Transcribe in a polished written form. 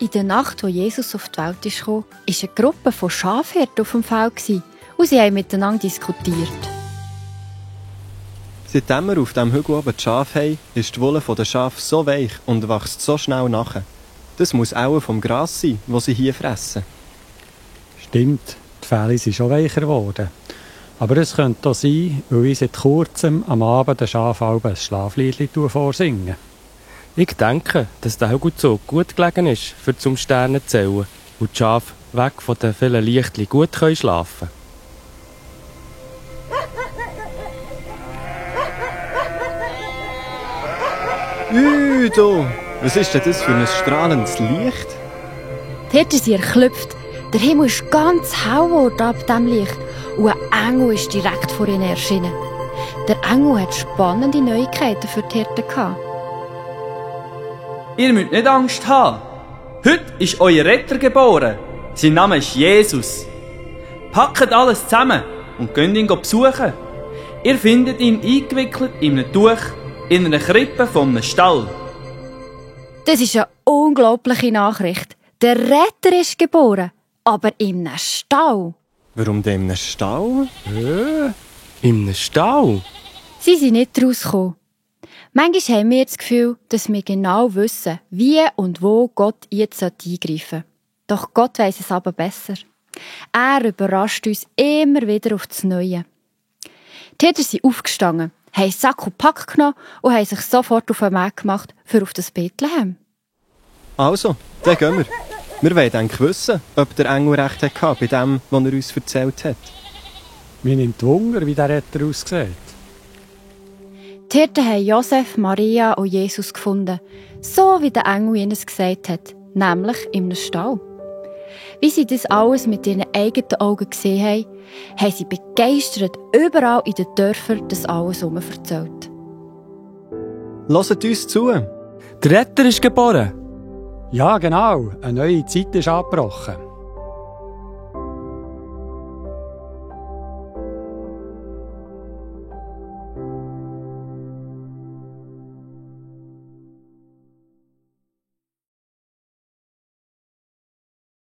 In der Nacht, wo Jesus auf die Welt kam, war eine Gruppe von Schafhirten auf dem Feld und sie haben miteinander diskutiert. Seitdem wir auf diesem Hügel oben die Schafe haben, ist die Wolle der Schafe so weich und wächst so schnell nach. Das muss auch vom Gras sein, das sie hier fressen. Stimmt, die Felle sind schon weicher geworden. Aber es könnte auch sein, weil ich seit kurzem am Abend den Schafen ein Schlafliedli vorsingen. Ich denke, dass der Hügelzug gut gelegen ist, für zum Sterne zu zählen und die Schafe weg von den vielen Lichtli gut schlafen können. Du! Was ist denn das für ein strahlendes Licht? Die Hirten sind erschöpft. Der Himmel ist ganz hell geworden ab diesem Licht und ein Engel ist direkt vor ihnen erschienen. Der Engel hat spannende Neuigkeiten für die Hirten gehabt. Ihr müsst nicht Angst haben. Heute ist euer Retter geboren. Sein Name ist Jesus. Packt alles zusammen und geht ihn besuchen. Ihr findet ihn eingewickelt in einem Tuch in einer Krippe von einem Stall. Das ist eine unglaubliche Nachricht. Der Retter ist geboren, aber in einem Stall. Warum denn in einem Stall? In einem Stall? Sie sind nicht rausgekommen. Manchmal haben wir das Gefühl, dass wir genau wissen, wie und wo Gott jetzt eingreifen sollte. Doch Gott weiss es aber besser. Er überrascht uns immer wieder auf das Neue. Die Hirten sind aufgestanden, haben Sack und Pack genommen und haben sich sofort auf den Weg gemacht für auf das Bethlehem. Also, dann gehen wir. Wir wollen eigentlich wissen, ob der Engel recht hatte bei dem, was er uns erzählt hat. Mir nimmt Wunder, wie der Retter aussieht. Die Hirten haben Josef, Maria und Jesus gefunden, so wie der Engel ihnen gesagt hat, nämlich in einem Stall. Wie sie das alles mit ihren eigenen Augen gesehen haben, haben sie begeistert überall in den Dörfern das alles erzählt. Hört uns zu. Der Retter ist geboren. Ja, genau. Eine neue Zeit ist angebrochen.